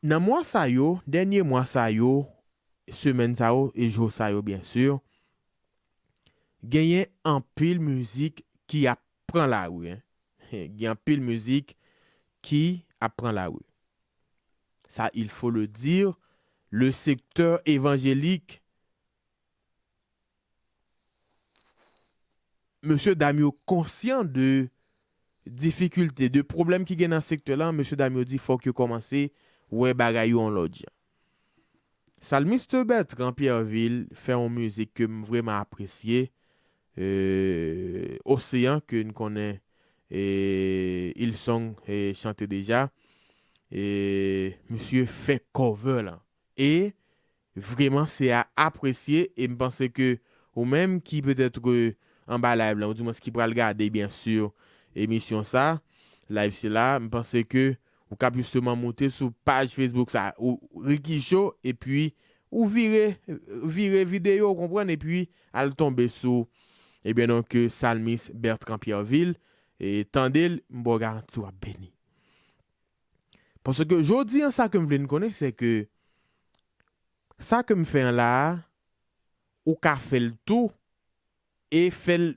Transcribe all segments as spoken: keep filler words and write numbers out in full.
Nan mwa sa yo, dènye mwa sa yo, semèn sa yo e jou sa yo, byen si, genyen anpil mizik ki ap pran lari, en. Gen anpil mizik ki ap pran lari. Ça, il faut le dire, le secteur évangélique, mesye dam yo konsyan de difikilte, de pwoblèm ki gen nan sektè la, mesye dam yo di fòk yo kòmanse wè bagay yo yon lòt jan. Salmiste Bertrand Pierreville fè yon mizik ke m vrèman apresye, euh, Oseyan, ke n konnen, e, Hillsong, e, chante deja. E misye fè cover la. E vrèman, se a apresye, e m panse ke ou menm ki petèt ke anba live la, ou dimwens ki pral gade, byen si, emisyon sa, live sila, m panse ke ou kab jisteman moute sou paj Facebook sa, ou Ricky Show, epi ou vire, vire videyo, ou konprann, epi al tonbe sou, ebyen donk, Salmis Bertrand Pierreville, e tande l, m ba w garanti w ap beni. Paske jodi an, sa ke m vle n konnen, se ke sa ke m fè an la a, ou ka fè l tou, e fè l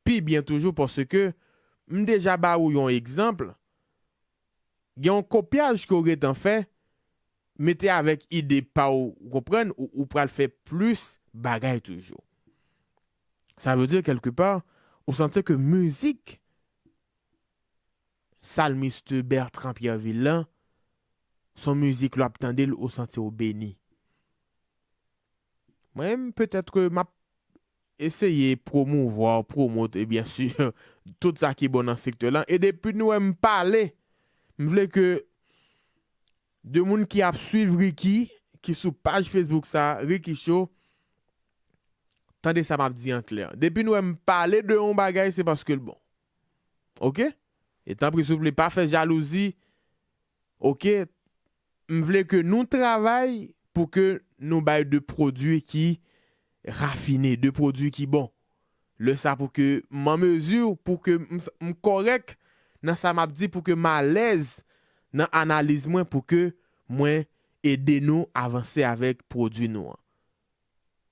pi byen toujou, paske m deja ba ou yon egzanp, gen yon kopyaj ke w gentan fè, mete avèk ide pa w, ou konprann, ou, ou pral fè plis bagay toujou. Sa vle di, kèlkepa, ou santi ke mizik Salmiste Bertrand Pierreville lan, se yon mizik lè w ap tande l, ou santi w beni. Mwen menm, petèt ke m ap eseye pwomouvwa, pwomot, e byen si, tout sa ki bon nan sektè lan. E depi nou wè m pale, m vle ke de moun ki ap swiv Ricky, ki sou paj Facebook sa, Ricky Show, tande sa m ap di an klè. Depi nou wè m pale de yon bagay, se paske l bon. Oke? E tanpri, souple, pa fè jalouzi. Oke? M vle ke nou travay pou ke nou bay de pwodui ki rafine, de pwodui ki bon. Lè sa pou ke m an mezi, pou ke m, m kòrèk nan sa m ap di, pou ke m alèz nan analiz mwen, pou ke mwen ede nou avanse avèk pwodui nou an.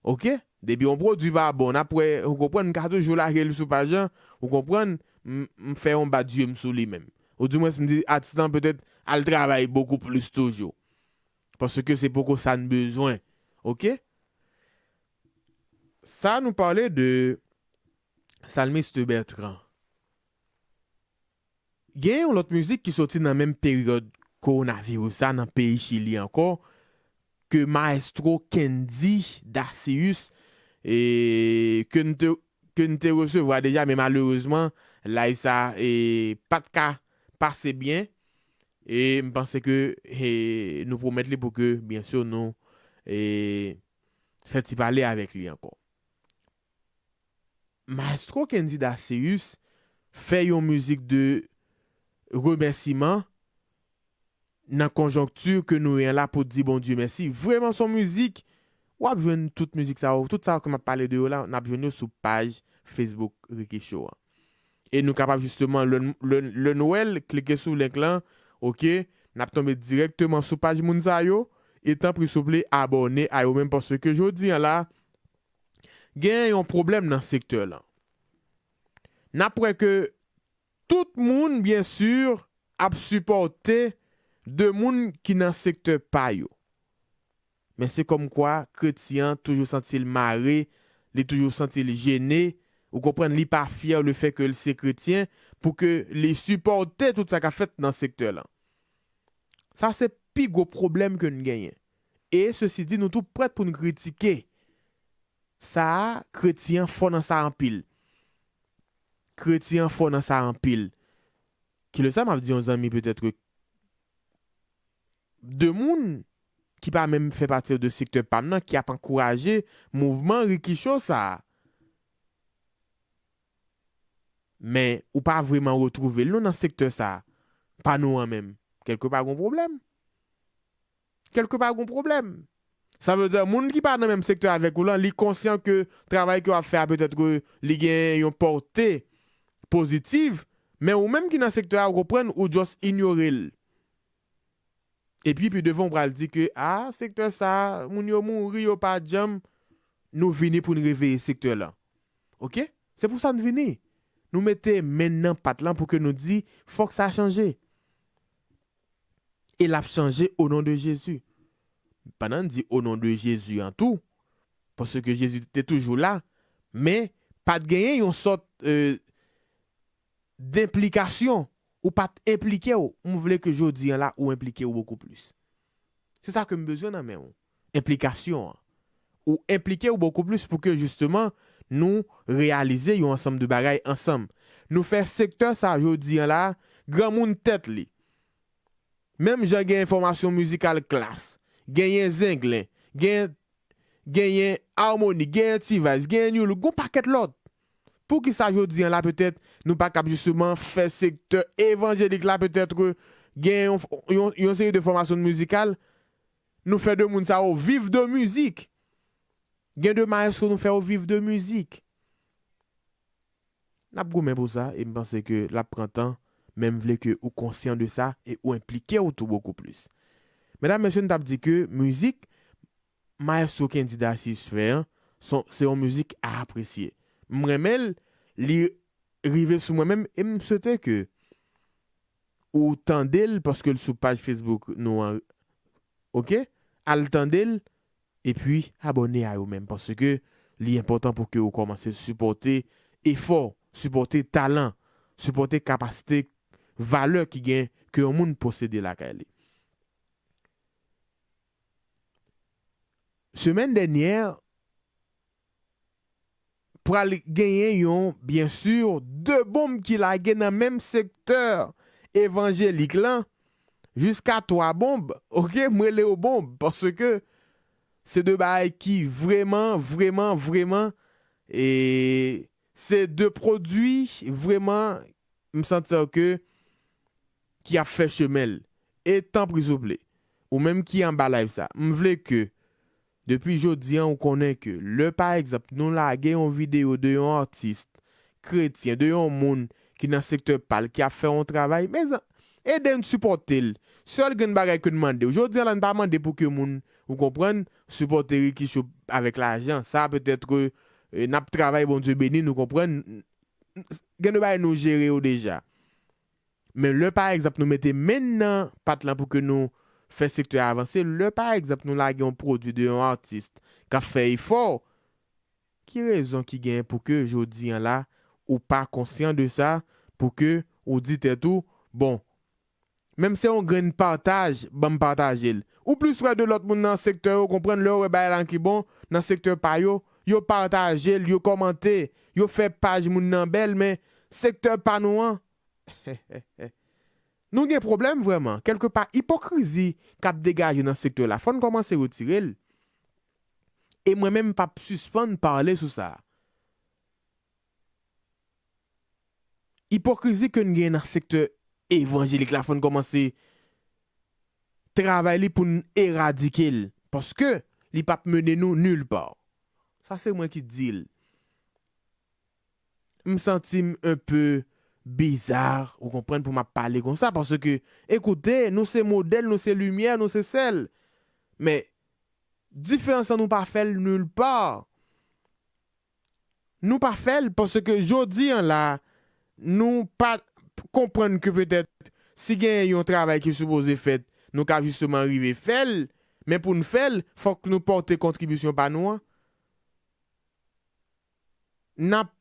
Oke? Depi yon pwodui pa bon, n ap wè, ou konprann, m ka toujou lage l sou paj lan, ou konprann, m, m fè yon bat zye m sou li menm. Ou dimwens m di atis lan petèt al travay bokou plis toujou. Paske se poko sa n bezwen. Oke? Sa nou pale de Salmiste Bertrand. Gen yon lòt mizik ki soti nan menm peryòd kowonaviris sa nan peyi Chili ankò, ke Maestro Kendy Dacius, e, ke n te, ke n te resevwa deja, men malerezman, live sa, e, pa t ka pase byen. E m panse ke, e, nou pwomèt li pou ke, byen si, nou, e, fè ti pale avèk li ankò. Maestro Kendy Dacius fè yon mizik de remèsiman nan konjonkti ke nou ye an la pou di Bondye mèsi. Vrèman, se yon mizik, w ap jwenn tout mizik sa yo, tout sa yo ke m ap pale de yo la, n ap jwenn yo sou paj Facebook Ricky Show an. E nou kapab jisteman, lè n, lè n, lè n wè l, klike sou link lan, oke, n ap tonbe dirèkteman sou paj moun sa yo, e tanpri, souple, abòne a yo menm, paske jodi an la, gen yon pwoblèm nan sektè lan. N ap wè ke tout moun, byen si, ap sipòte de moun ki nan sektè pa yo. Men se kòmkwa kretyen an toujou santi l mare, li toujou santi l jene, ou konprann, li pa fyè lefètke l se kretyen, pou ke li sipòte tout sa k ap fèt nan sektè lan. Sa se pi gwo pwoblèm ke n genyen. E sesi di, nou tou prèt pou n kritike. Sa a, kretyen an fò nan sa anpil. Kretyen an fò nan sa anpil. Kilè sa m ap di yon zanmi petèt ke de moun ki pa menm fè pati de sektè pa m nan, ki ap ankouraje mouvman Ricky Show sa a. Men, ou pa vrèman retwouve l non nan sektè sa a, pa nou an menm. Kèlkepa gon pwoblèm. Kèlkepa gon pwoblèm. Sa vle di, moun ki pa nan menm sektè avèk ou lan, li konsyan ke travay ke w ap fè a, petèt ke li gen yon pòte pozitiv, men ou menm ki nan sektè a, ou konprann, ou just inyore l. Epi pi devan ou pral di ke, a, sektè sa, moun yo mouri, yo pa janm. Nou vini pou n reveye sektè lan. Oke? Se pou sa n vini. Nou mete men nan pat lan pou ke nou di, fòk sa chanje. E l ap chanje o non de Jezi. Pandan n di o non de Jezi an tou, paske Jezi te toujou la, men pa t genyen yon sòt, e, denplikasyon, ou pa t enplike w, m vle ke jodi an la, ou enplike w bokou plis. Se sa ke m bezwen nan men w. Enplikasyon an. Ou enplike w bokou plis pou ke jisteman nou reyalize yon ansanm de bagay ansanm. Nou fè sektè sa jodi an la, granmoun tèt li. Menm jan gen fòmasyon mizikal Klass, genyen Zenglen, gen, genyen Harmonik, genyen T-Vice, genyen New Look, gon pakèt lòt. Poukisa jodi an la petèt nou pa kab jisteman fè sektè evanjelik la petèt gen yon, yon, yon seri de fòmasyon mizikal, nou fè de moun sa yo viv de mizik. Gen de maestro nou fè yo viv de mizik. N ap goumen pou sa e m panse ke l ap pran tan, men m vle ke ou konsyan de sa e ou enplike w tou bokou plis. Medam, mesye, n t ap di ke mizik Maestro Kendy Darcis fè an, se yon mizik a apresye. M renmen l, li rive sou mwen menm e m swete ke ou tande l paske l sou paj Facebook nou an. Oke? Al tande l epi abòne a yo menm paske li enpòtan pou ke ou kòmanse sipòte efò, sipòte talan, sipòte kapasite, valè ki gen ke yon moun posede lakay li. Semèn dènyè, pral genyen yon, byen si, de bonm ki lage nan menm sektè evanjelik lan, jiska twa bonm, oke, m rele yo bonm, paske se de bagay ki vrèman, vrèman, vrèman, e se de pwodui vrèman m santi ke ki ap fè chemen l. E tanpri souple, ou menm ki anba live sa, m vle ke depi jodi an ou konnen ke lè pa egzanp nou lage yon videyo de yon atis kretyen, de yon moun ki nan sektè pa l, ki ap fè yon travay, mezan, ede n sipòte l. Sèl grenn bagay ke n mande w. Jodi an la n pa mande pou ke moun, ou konprann, sipòte Ricky Show avèk lajan. Sa petèt ke, e, n ap travay, Bondye beni n, ou konprann. Gen de bagay nou jere yo deja. Men lè pa egzanp nou mete men n nan pat lan pou ke nou fè sektè a avanse, lè pa egzanp nou lage yon pwodui de yon atis k ap fè efò, ki rezon ki gen pou ke jodi an la ou pa konsyan de sa, pou ke ou di tèt ou, bon, menm se yon grenn pataj, ban m pataje l. Ou plis wè de lòt moun nan sektè yo, konprann, lè yo wè bagay la ki bon nan sektè pa yo, yo pataje l, yo kòmante, yo fè paj moun nan bèl, men sektè pa nou an, nou gen pwoblèm vrèman. Kèlkepa, ipokrizi k ap degaje nan sektè la, fò n kòmanse retire l. E mwen menm, m p ap sispann pale sou sa. Ipokrizi ke n gen nan sektè evanjelik la, fò n kòmanse travay li pou n eradike l, paske li p ap mennen nou nilpa. Sa se mwen ki di l. M santi m un peu bizarre, ou konprann, pou m ap pale konsa, paske, ekoute, nou se modèl, nou se limyè, nou se sèl. Men, diferans lan nou pa fè l nilpa. Nou pa fè l, paske jodi an la, nou pa konprann ke petèt, si gen yon travay ki sipoze fèt, nou ka jisteman rive fè l, men pou n fè l, fòk nou pòte kontribisyon pa nou an. N ap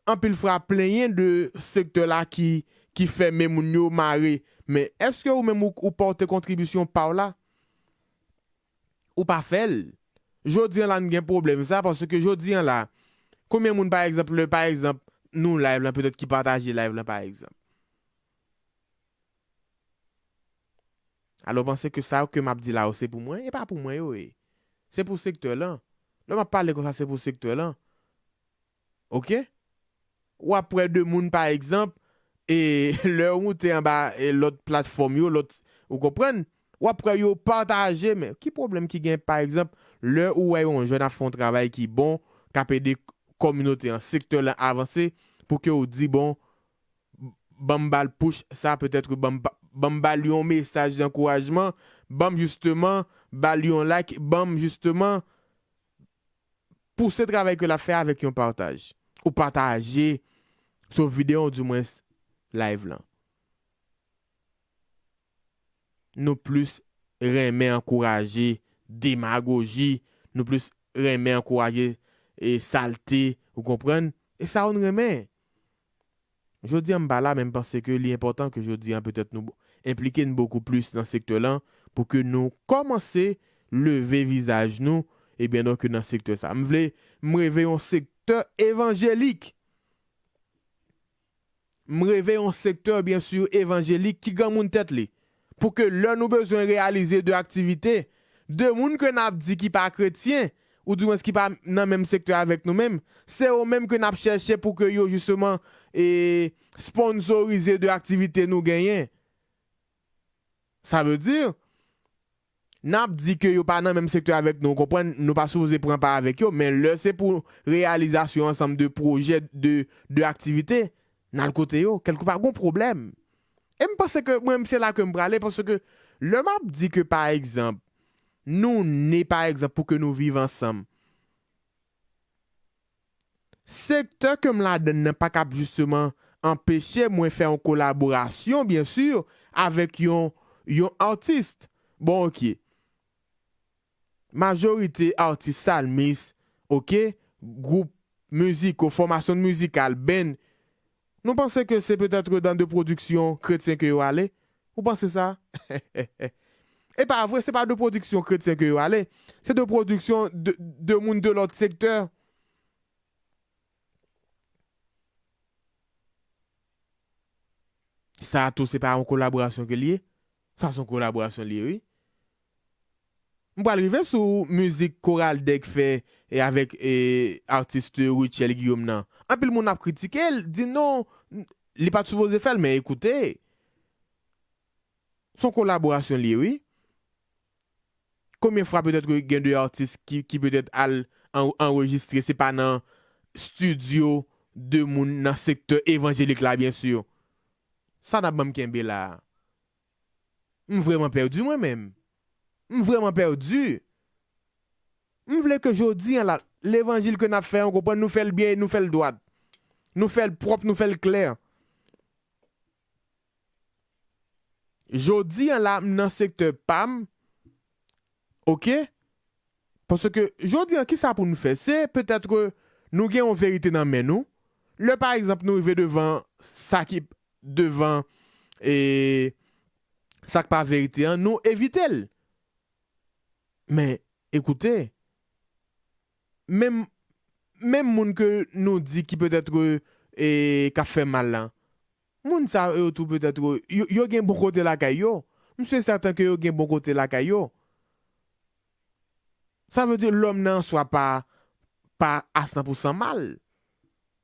anpil fwa plenyen de sektè la ki, ki fèmen, moun yo mare, men èske ou menm ou, ou pòte kontribisyon pa w la? Ou pa fè l. Jodi an la, n gen pwoblèm sa, paske jodi an la, konbyen moun, pa egzanp, lè, pa egzanp, nou live lan, petèt ki pataje live lan, pa egzanp. Alò, panse ke sa yo ke m ap di la yo, se pou mwen, e pa pou mwen yo ye. Se pou sektè lan. Lè m ap pale konsa, se pou sektè lan. Oke? W ap wè de moun, pa egzanp, e lè yo moute anba, e lòt platfòm yo, lòt, ou konprann? W ap wè yo pataje, men ki pwoblèm ki gen, pa egzanp, lè ou wè yon jèn ap fè yon travay ki bon, k ap ede kominote an, sektè lan avanse, pou ke ou di, bon, ban m ba l push sa, petèt ke ban m pa, ban m ba l yon mesaj ankourajman, ban m jisteman ba l yon like, ban m jisteman pouse travay ke l ap fè avèk yon pataj. Ou pataje sou videyo, dimwens live lan. Nou plis renmen ankouraje demagoji, nou plis renmen ankouraje e salte, ou konprann? E sa yo n renmen. Jodi an m pa la, men m panse ke li enpòtan ke jodi an petèt nou enplike n bokou plis nan sektè lan pou ke nou kòmanse leve vizaj nou, ebyen donk nan sektè sa. M vle m reve yon sektè evanjelik. M reve yon sektè, byen si, evanjelik ki granmoun tèt li. Pou ke lè nou bezwen reyalize de aktivite, de moun ke n ap di ki pa kretyen, oudimwens ki pa nan menm sektè avèk nou menm, se yo menm ke n ap chèche pou ke yo jisteman e, sponsorize de aktivite nou genyen. Sa vle di, n ap di ke yo pa nan menm sektè avèk nou, ou konprann, nou pa sipoze pran pa avèk yo, men lè se pou reyalizasyon ansanm de pwojè, de, de aktivite, n al kote yo, kèlkepa gon pwoblèm. E m panse ke mwen, se la ke m prale, paske lè m ap di ke, pa egzanp, nou ne, pa egzanp, pou ke nou viv ansanm, sektè ke m ladann nan pa kab jisteman anpeche mwen fè yon kolaborasyon, byen si, avèk yon, yon atis. Bon, oke. Majorite atis, salmis, oke, gwoup miziko, fòmasyon mizikal, band, nou panse ke se petèt dan de pwodiksyon kretyen ke yo ale? Ou panse sa? E pa vre, se pa de pwodiksyon kretyen ke yo ale. Se de pwodiksyon de, de moun de lòt sektè. Sa tou, se pa yon kolaborasyon ke l ye? Sa se yon kolaborasyon li ye, wi. M pral rive sou mizik Koral Dèk fè e avèk e, atis Rutshelle Guillaume nan. Anpil moun ap kritike l, di non, li pa t sipoze fè l, men ekoute. Se yon kolaborasyon li ye, wi. Konbyen fwa petèt ke gen de atis ki, ki petèt al an, anrejistre, se pa nan estidyo de moun nan sektè evanjelik la, byen si. Sa n ap ban m kenbe la a? M vrèman pèdi mwen menm. M vrèman pèdi. M vle ke jodi an la, levanjil ke n ap fè an, ou konprann, nou fè l byen e nou fè l dwat. Nou fè l pwòp, nou fè l klè. Jodi an la, m nan sektè pa m, oke? Paske jodi an, kisa pou nou fè? Se petèt ke nou gen yon verite nan men nou. Lè, pa egzanp, nou rive devan sa ki devan, e, sa k pa verite an, nou evite l. Men, ekoute, menm, menm moun ke nou di ki petèt, e, k ap fè mal lan, moun sa yo tou petèt, yo, yo gen bon kote lakay yo. M si sèten ke yo gen bon kote lakay yo. Sa vle di lòm nan an swa pa, pa a san pou san mal.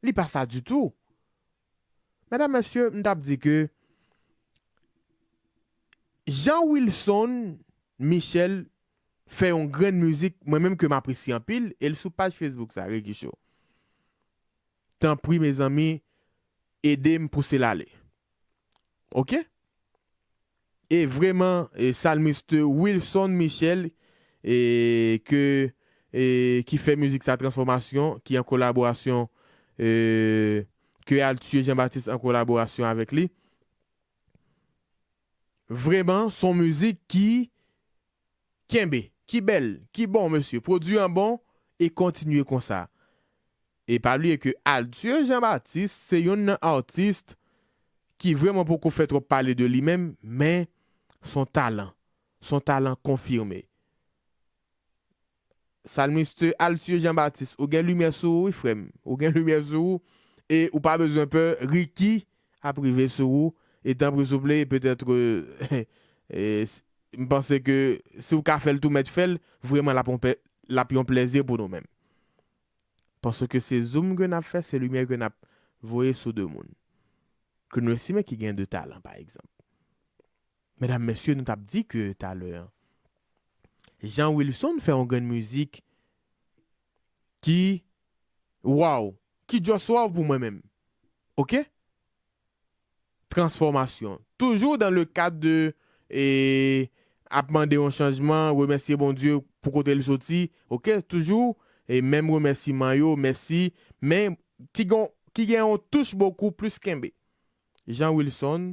Li pa sa ditou. Medam, mesye, m t ap di ke Jean Wilson Michel fè yon grenn mizik, mwen menm ke m apresye anpil, e l sou paj Facebook sa, Ricky Show. Tanpri, mezanmi, ede m pouse l ale. Oke? E vrèman, e, salmis Wilson Michel, e, ke, e, ki fè mizik sa, Transfòmasyon, ki an kolaborasyon, e, ke Althieu Jean Baptiste an kolaborasyon avèk li. Vrèman, se yon mizik ki kenbe, ki bèl, ki bon, mesye. Pwodui an bon e kontinye konsa. E pa bliye ke Althieu Jean Baptiste se youn nan atis ki vrèman poko fè twòp pale de li menm, men se yon talan. Se yon talan konfime. Salmis Althieu Jean Baptiste, ou gen limyè sou ou, wi, frè m. Ou gen limyè sou ou. E ou pa bezwen pè, Ricky ap rive sou ou. E tanpri, souple, petèt, e, e, s-, m panse ke si w ka fè l tou mèt fè l, vrèman, l ap yon pè-, l ap yon plèzi pou nou menm. Paske se zoom ke n ap fè, se limyè ke n ap voye sou de moun ke nou estime ki gen de talan, pa egzanp. Medam, mesye, nou t ap di ke talè an, Jean Wilson fè yon grenn mizik ki, waw, ki just waw pou mwen menm. Oke? Transfòmasyon. toujou dans le cadre de, e, ap mande yon chanjman, remèsye Bondye pou kote l soti, oke, toujou, e menm remèsiman yo, mèsi, men ki gon, ki gen yon touch bokou plis kenbe. Jean Wilson,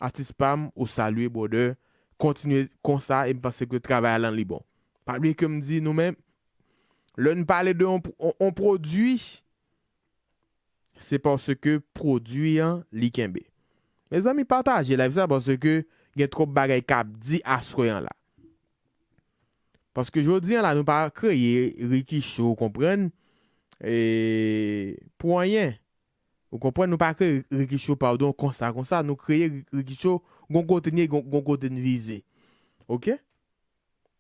atis pa m, ou salye, brother. Kontinye konsa, e m panse ke travay la li bon. Pa bliye ke m di nou menm, lè n pale de yon, yon, yon pwodui, se paske pwodui an, li kenbe. Mezanmi, pataje live sa, paske gen twòp bagay k ap di aswè an la. Paske jodi an la, nou pa kreye Ricky Show, ou konprann? E, pou anyen. Ou konprann? Nou pa kreye Ricky Show, padon, konsa, konsa. Nou kreye Ri-, Ricky Show, gon kote n ye, gon, gon kote n vize. Oke?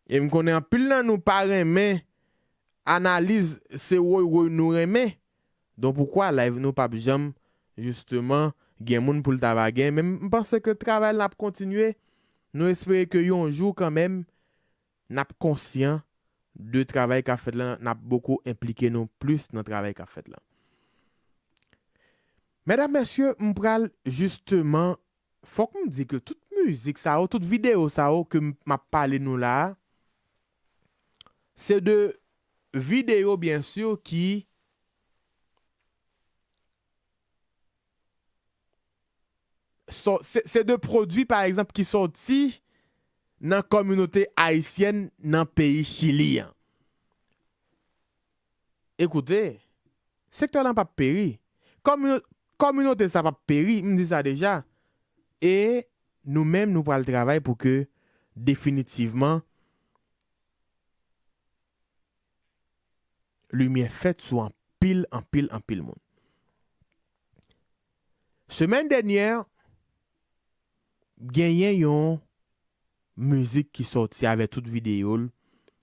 E m konnen anpil nan nou pa renmen analiz, se woy woy nou renmen. Donk poukwa live nou p ap janm, jisteman, gen moun pou l ta va gen? Men m panse ke travay la ap kontinye. Nou espere ke yon jou kanmenm, n ap konsyan de travay k ap fèt la, n ap bokou enplike nou plis nan travay k ap fèt la. Medam, mesye, m pral jisteman, fòk m di ke tout mizik sa yo, tout videyo sa yo ke m, m ap pale nou la a, se de videyo, byen si, ki sò-, se, se de pwodui, pa egzanp, ki sòti nan kominote ayisyèn nan peyi Chili an. Ekoute, sektè lan p ap peri. Komino-, kominote sa p ap peri, m di sa deja. E nou menm, nou pral travay pou ke definitivman limyè fèt sou anpil, anpil, anpil moun. Semèn dènyè, genyen yon mizik ki sòti avèk tout videyo l,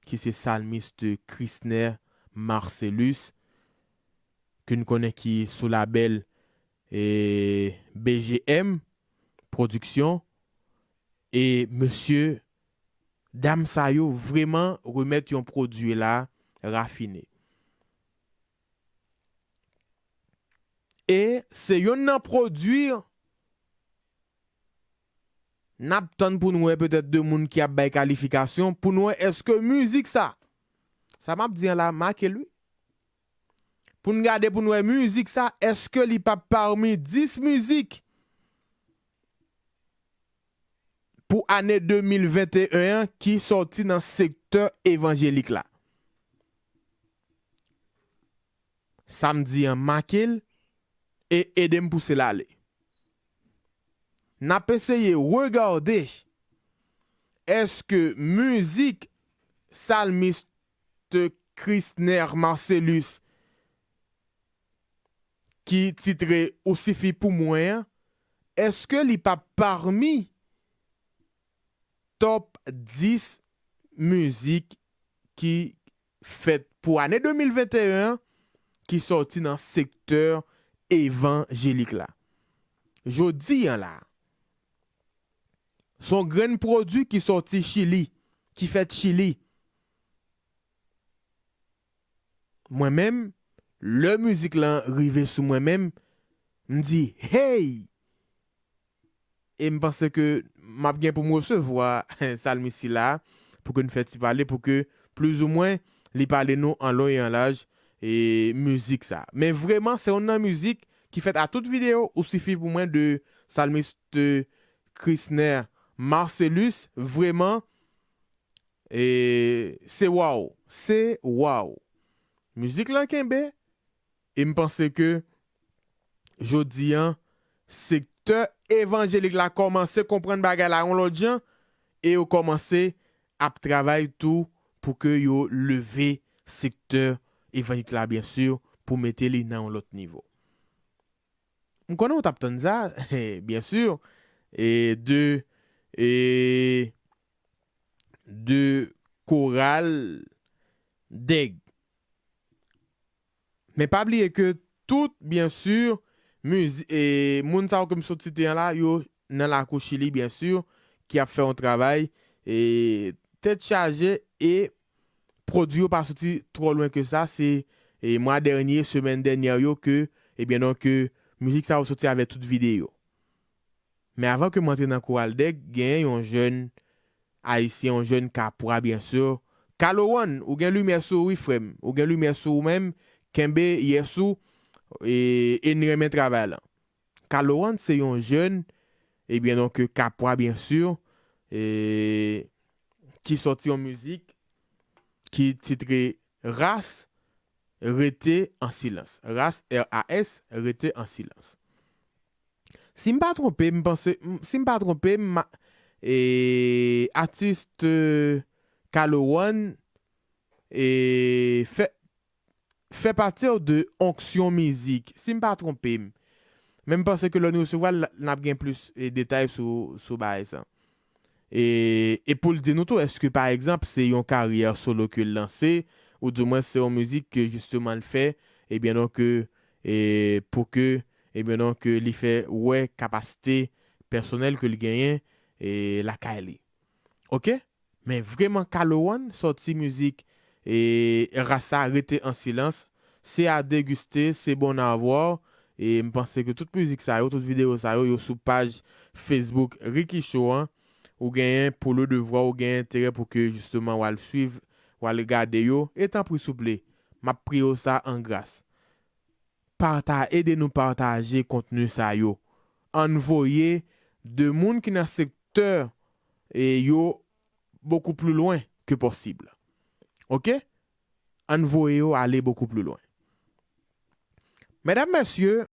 ki se salmis Chrisner Marcelus, ke n konnen ki sou labèl, e, B G M Production. E mesye, dam sa yo vrèman remèt yon pwodui la rafine. E se yonn nan pwodui n ap tann pou n wè petèt de moun ki ap bay kalifikasyon, pou n wè èske mizik sa, sa m ap di an la, make l wi. Pou n gade, pou n wè mizik sa, èske li p ap pami dis mizik pou ane de mil venteyen an ki sòti nan sektè evanjelik la. Sa m di an, make l e ede m pouse l ale. N ap eseye regade èske mizik salmis Chrisner Marcelus ki titre Ou sifi pou mwen an, èske li p ap pami top dis mizik ki fèt pou ane de mil venteyen an, ki sòti nan sektè evanjelik la? Jodi an la, se yon grenn pwodui ki sòti Chili, ki fèt Chili. Mwen menm, lè mizik lan rive sou mwen menm, m di, hey! E m panse ke m ap gen pou m resevwa salmis sila pou ke n fè ti pale, pou ke plizoumwen li pale nou an lon e an laj, e, mizik sa. Men vrèman, se yonn nan mizik ki fèt a tout videyo, Ou sifi pou mwen de salmis Chrisner Marcelus. Vrèman, e, se waw, se waw. Mizik lan kenbe, e m panse ke jodi an, sektè evanjelik la kòmanse konprann bagay la yon lòt jan, e yo kòmanse ap travay tou pou ke yo leve sektè evanjelik la, byen si, pou mete li nan yon lòt nivo. M konnen w t ap tann sa, byen si, e de, e de koral Dèg. Men pa bliye ke tout, byen si, mizi-, e, moun sa yo ke m sot site an la, yo nan lakou Chili, byen si, ki ap fè yon travay, e, tèt chaje, e pwodui yo pa soti twò lwen ke sa. Se, e, mwa dènye, semèn dènyè yo ke, ebyen, donk, ke mizik sa yo soti avèk tout videyo. Men avan ke m antre nan Koral Dèg, genyen yon jèn ayisyen, yon jèn Kapwa, byen si. Kalowan, ou gen limyè sou ou, wi, frè m. Ou gen limyè sou ou menm. Kenbe yès ou, e, e n renmen travay lan. Kalowan se yon jèn, ebyen, donk, Kapwa, byen si, e, ki sòti yon mizik ki titre Ras, Rete an silans. Ras, R A S, Rete an silans. Si m pa twonpe, m panse, m- si m pa twonpe, m, e, atis, e, Kalowan, e, fè, fè pati de Onksyon Mizik, si m pa twonpe m. Men m panse ke lè nou resevwa l, n ap gen plis, e, detay sou, sou bagay sa. E, e pou l di nou tou, èske, pa egzanp, se yon karyè solo ke l lanse, ou di mwen se yon mizik ke jisteman l fè, ebyen donk, e, e, pou ke, ebyen donk, e, li fè wè kapasite pèsonèl ke l genyen, e, lakay li. Oke? Men vreman, Kalowan sòti mizik, e, Ras sa, Rete an silans, se a degiste, se bon a vwar, e m panse ke tout mizik sa yo, tout videyo sa yo, yo sou paj Facebook Ricky Show an, ou genyen pou le devwa, ou genyen enterè pou ke jisteman w al swiv, w al gade yo, e tanpri souple, m ap priye w sa an gras. Pata-, ede nou pataje kontni sa yo. Ann voye de moun ki nan sektè, e, yo bokou pli lwen ke posib. Oke? Ann voye yo ale bokou pli lwen. Medam, mesye,